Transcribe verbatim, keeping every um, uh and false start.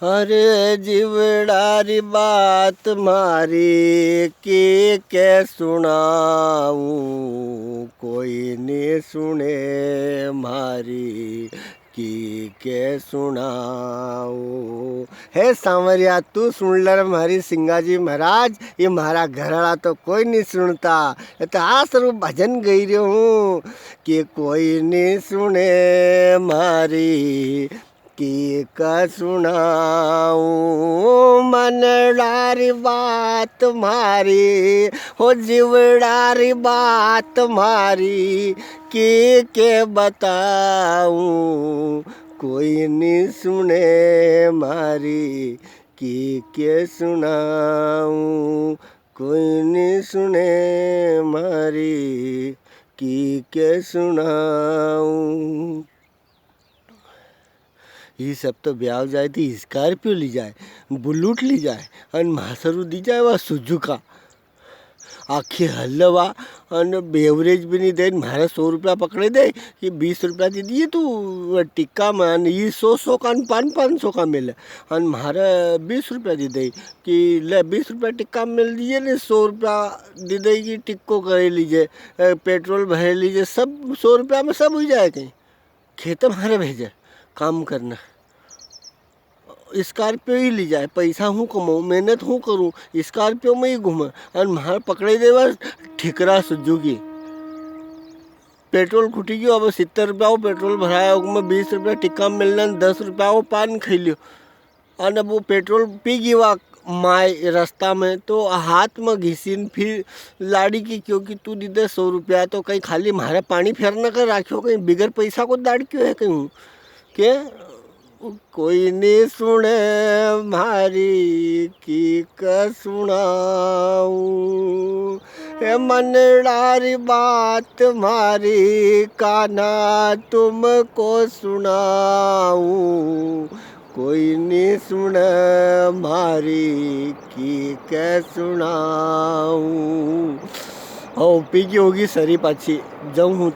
अरे जीवड़ा री बात म्हारी की के सुनाऊं, कोई नी सुने म्हारी की के सुनाऊं। हे सांवरिया, तू सुन ले रे म्हारी सिंगाजी महाराज, ये म्हारा घरवाला तो कोई नी सुनता। ये तो आ सरू भजन गई रह्यो हूँ कि कोई नी सुने म्हारी की का सुनाऊं, मनड़ा री बात म्हारी, हो जीवड़ा री बात म्हारी, की के बताऊं, कोई नी सुने म्हारी, की के सुनाऊं, कोई नी सुने म्हारी, की के सुनाऊं। ई सब तो ब्याव जाए थी Scorpio ली जाए, Bullet ली जाए, अन म्हासरू दी जाए वा Suzuki। आखी हलवा अन average भी नी दे, म्हारे सौ रुपया पकड़े दे कि बीस रुपया दे दिए तू टिक्का में, अन ई सौ, सौ का अन पाँच, पाँच सौ का मिले, अन म्हारे बीस रुपया दे दे कि ले बीस रुपया टिक्का में मिल दिए ने, सौ रुपया दे दे कि टिक्को करे लीजे, ए, पेट्रोल भरे लीजे, सब सौ रुपया में सब हुई जाए कहीं। खेत म्हारे भेजे काम करना। Scorpio ही ली जाए, पैसा हूँ कमाऊँ, मेहनत हूँ करूँ, Scorpio में ही घूमे। अन म्हारे पकड़े देवा ठिकरा Suzuki। पेट्रोल खुटी गयो, अब सित्तर रुपया वो पेट्रोल भराया, उसमें बीस रुपया टिक्का मिलना, दस रुपया वो पान खाई लियो। अन अब वो पेट्रोल पी गई वा माय रास्ता में, तो हाथ में घिसीन फिर लाड़ी की क्यों कि तू दीदे सौ रुपया, तो कहीं खाली म्हारे पानी फेरना कर राख्यो, कहीं बिगर पैसा को दाड़क्यो है कहीं के। कोई नी सुने म्हारी की का सुनाऊं, ए मनड़ा री बात म्हारी कान्हा तुमको सुनाऊं, कोई नी सुने म्हारी की के सुनाऊं। ओ, पी गई होगी सरी पाछी, जाऊं हूँ।